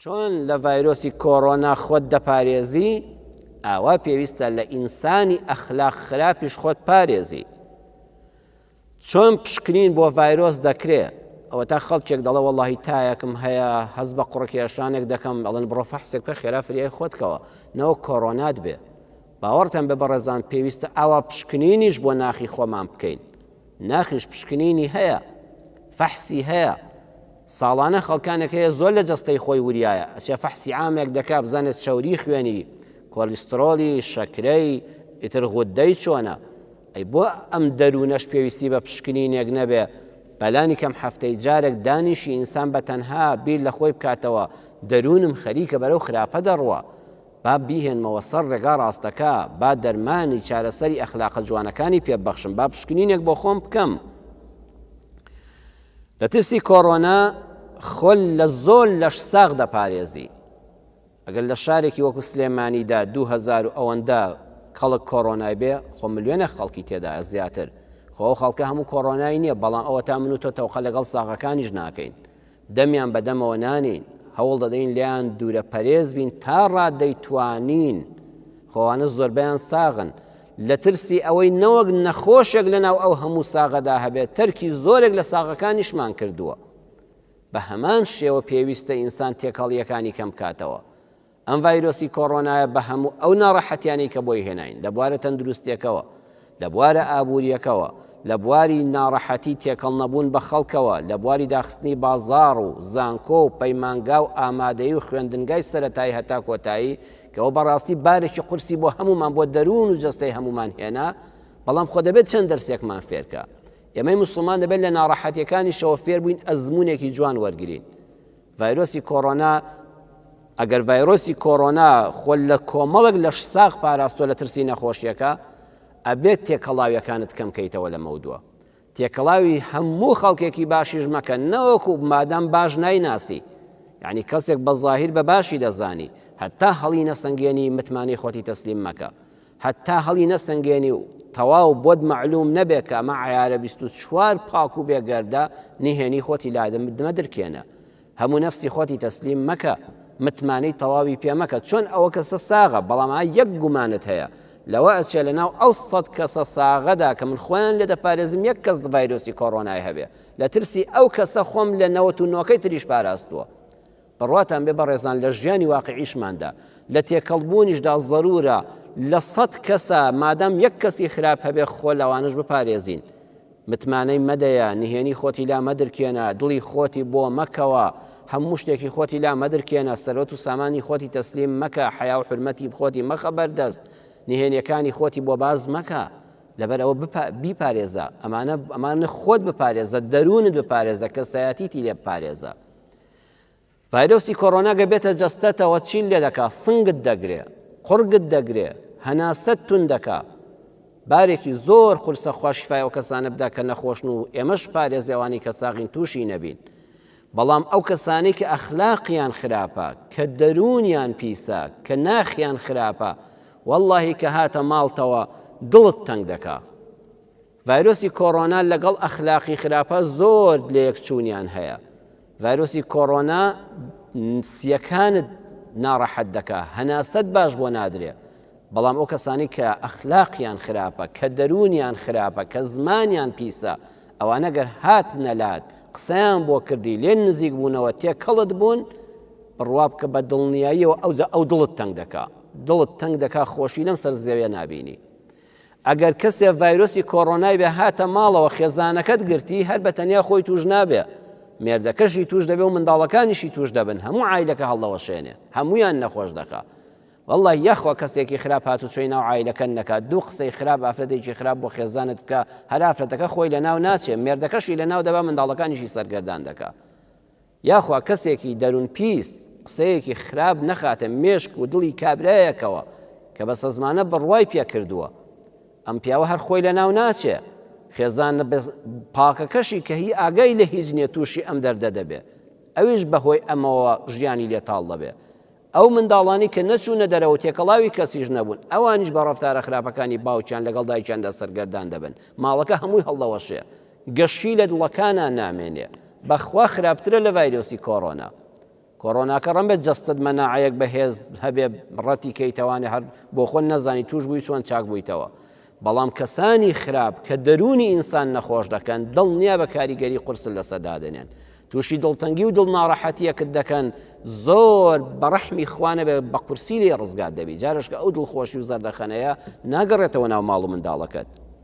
چۆن لە ڤایرۆسی کۆڕۆنا خۆت دەپارێزی، ئاوا پێویستە لە ئینسانی ئەخلاق خراپیش خۆت پارێزی. چۆن پشکنین بۆ ڤایرۆس دەکرێ؟ ئەوەتا خەڵکێک دەڵێ وەڵاهی تایەکم هەیە هەست بە قوڕکێشانێک دەکەم، ئەڵێن بڕۆ فەحسێک بکە خێرا فریای خۆت کەوە نەوەک کۆڕۆنات بێ. باوەڕتان بێ بەڕێزان پێویستە ئاوا پشکنینیش بۆ ناخی خۆمان بکەین. ناخیش پشکنینی هەیە، فەحسی هەیە. ساڵانە خەڵکانێک هەیە زۆر لە جەستەی خۆی وریایە، ئەچێ فەحسی عامێک دەکا بزانێت چەوری خوێنی، کۆلیسترۆڵی، شەکرەی، ئیتر غوددەی چۆنە. ئەی بۆ ئەم دەروونەش پێویستی بە پشکنینێک نەبێ؟ بەلانی کەم هەفتەی جارێک دانیشی ئینسان بە تەنها بیر لە خۆی بکاتەوە، دەروونم خەریکە بەرەو خراپە دەڕوا، با بیهێنمەوە سەر ڕێگا ڕاستەکە، با دەرمانی چارەسەری ئەخلاقە جوانەکانی پێ ببەخشم، با پشکنینێک بۆ خۆم بکەم. لە ترسی کۆڕۆنا خۆل لە زۆر لەش ساغ دەپارێزی. ئەگەر لە شارێکی وەکو سلێمانیدا 2000 و ئەوەندە کەڵک کۆرۆنای بێ خۆ ملیۆنێک خەڵکی تێدایە زیاتر خۆ ئەو خەڵکە هەموو کۆرۆنای نییە بەڵام ئەوە تا من و تۆ تەوقە لەگەڵ ساغەکانیش ناکەین دەمیان بە دەمەوە نانێین، هەوڵ دەدەین لێیان دوورە پەرێز بین تا ڕادەی توانین، خۆ ئەوانە زۆربەیان ساغن، لە ترسی ئەوەی نەوەک نەخۆشێک لەناو ئەو هەموو ساغەدا هەبێت تەرکی زۆرێک لە ساغەکانیشمان کردووە. بە هەمان شێوە پێویستە ئینسان تێکەڵییەکانی کەم بکاتەوە. ئەم ڤایرۆسی کۆڕۆنایە بە هەموو ئەو ناڕەحەتیانەی کە بۆی هێناین لە بوارە تەندروستیەکەوە، لە بوارە ئابووریەکەوە، لە بواری ناڕەحەتی تێکەڵ نەبوون بە خەڵکەوە، لە بواری داخستنی بازاڕ و زانکۆ و پەیمانگا و ئامادەیی و خوێندنگای سەرەتایی هەتا کۆتایی کە ئەوە بەڕاستی بارێکی قورسی بۆ هەموومان بۆ دەروون و جەستەی هەموومان هێنا، بەڵام خۆ دەبێت چەند دەرسێکمان فێرکا. ئێمەی موسڵمان دەبێت لە ناڕەحەتیەکانیشەوە فێربووین ئەزموونێکی جوان وەرگرین. ڤایرۆسی کۆڕۆنا ئەگەر ڤایرۆسی کۆڕۆنا خۆ لە کۆمەڵێک لەش ساغ پاراستوە لە ترسی نەخۆشیەکە ئەبێت تێکەڵاویەکانت کەم کەیتەوە لە مەودووە تێکەڵاوی هەموو خەڵکێکی باشیش مەکە نەوەکو مادام باش نایناسی یعنی کەسێک بە ظاهیر بە باشی دەزانی هەتا هەڵی نەسەنگێنی متمانەی خۆتی تەسلیم مەکە هەتا هەڵی نەسەنگێنی و تەواو بۆت مەعلوم نەبێ کە ئەمە عەیارە 24 پاک و بێگەردە نهێنی خۆتی لا مەدرکێنە هەموو نەفسی خۆتی تەسلیم مەکە متمانەی تەواوی پێ مەکە چۆن ئەوە کەسە ساغە بەڵام ئا یەک گومانت هەیە لەوە ئەچێ لەناو ئەو سەد کەسە ساغەدا کە من خۆیان لێ دەپارێزم یەک کەس ڤایرۆسی کۆڕۆنای هەبێ لە ترسی ئەو کەسە خۆم لە نەوەت و نۆکەی تریش پاراستووە بڕواتان بێ بەڕێزان لە ژیانی واقعیشماندا لە تێکەڵ بوونیشدا زەرورە لە سەت کەسا مادام یەک کەسی خراپ هەبێ خۆ لەوانەش بپارێزین متمانەی مەدەیە نهێنی خۆتی لا مەدرکێنە دڵی خۆتی بۆ مەکەوە هەموو شتێکی خۆتی لا مەدرکێنە سەرۆت و سامانی خۆتی تەسلیم مەکە حەیا و حورمەتی خۆتی مەخە بەردەست نهێنیەکانی خۆتی بۆ باز مەکە لەبەر ئەوە بیپارێزە ئەمانە ئەمانە خۆت بپارێزە دەروونت بپارێزە کەسایەتیتی لێ بپارێزە ڤایرۆسی کۆرۆنا گە بێتە جەستەتەوە چیت لێ دەکا سنگت دەگرێ قوڕگت دەگرێ هەناسەت تون دەکا بارێکی زۆر قورسە خوا شیفای ئەو کەسانە بدا کە نەخۆشن و ئێمەش پارێزێ ئەوانەی کە ساغین تووشی نەبین بەڵام ئەو کەسانەی کە ئەخلاقیان خراپە کە دەروونیان پیسە کە ناخیان خراپە واللهی کە هاتە ماڵتەوە دڵت تەنگ دەکا ڤایرۆسی کۆڕۆنا لەگەڵ ئەخلاقی خراپە زۆر لەیەکچوونیان هەیە. ڤایرۆسی کۆڕۆنا سیەکانت ناڕەحەت دەکا، هەناسەت باش بۆ نادرێ. بەڵام ئەو کەسانی کە ئەخلاقیان خراپە، کە دەروونیان خراپە، کە زمانیان پیسە، ئەوانە گەر هاتنە لات، قسەیان بۆ کردی، لێت نزیک بوونەوە، تێکەڵت بوون، بڕوا بکە بە دڵنیاییەوە ئەوجا ئەو دڵت تەنگ دەکا. دڵت تەنگ دەکا، خۆشی لەم سەر زەویە نابینی. ئەگەر کەسێ ڤایرۆسی کۆڕۆنای بێ هاتە ماڵەوە خێزانەکەت گرتی هەر بە تەنیا خۆی توش نابێ مێردەکەشی توش دەبێ و منداڵەکانیشی توش دەبن هەموو عایلەکە هەڵدەوەشێنێ هەمویان نەخۆش دەکا والله یاخوا کەسێکی خراپ هاتوچۆی ناو عایلەکە نەکات دوو قسەی خراپ ئافرەتێکی خراپ بۆ خێزانت بکە هەر ئافرەتەکە خۆی لەناو ناچێ مێردەکەشی لەناو دەبا منداڵەکانیشی سەرگەردان دەکا یاخوا کەسێکی دەروون پیس قسەیەکی خراپ نەخاتە مێشک و دڵی کابرایەکەوە کە بەسەزمانە بڕوای پێکردووە ئەم پیاوە هەر خۆی لەناو ناچێ خێزانە پاکەکەشی کە هی ئاگای لە هیچ نییە تووشی ئەم دەردە دەبێ ئەویش بەهۆی ئەمەوە ژیانی لێ تاڵ دەبێ ئەو منداڵانی کە نەچوونە دەرەوە تێکەڵاوی کەسیش نەبوون ئەوانیش بە ڕەفتارە خراپەکانی باوکیان لەگەڵ دایکیاندا سەرگەردان دەبن ماڵەکە هەمووی هەڵدەوەشێ گەشی لە دڵەکانا نامێنێ بەخوا خراپترە لە ڤایرۆسی کۆڕۆنا. کۆرۆناکە ڕەنبێت جەستەت مەناعەیەک بەهێز هەبێ ڕەتی کەیتەوانێ هەر بۆ خۆت نەزانی توش بووی چۆن چاک بوویتەوە بەڵام کەسانی خراپ کە دەروونی ئینسان نەخۆش دەکەن دڵنیا بە کاریگەری قورست لەسەر دادەنێن تووشی دڵتەنگی و دڵ ناڕەحەتیەکت دەکەن زۆر بە ڕەحمی خوا نەبێ بە قورسی لێ ڕزگار دەبی جارشکە ئەو دڵخۆشی و زەردەخەنەیە ناگەڕێتەوە ناو ماڵ و منداڵەکەت.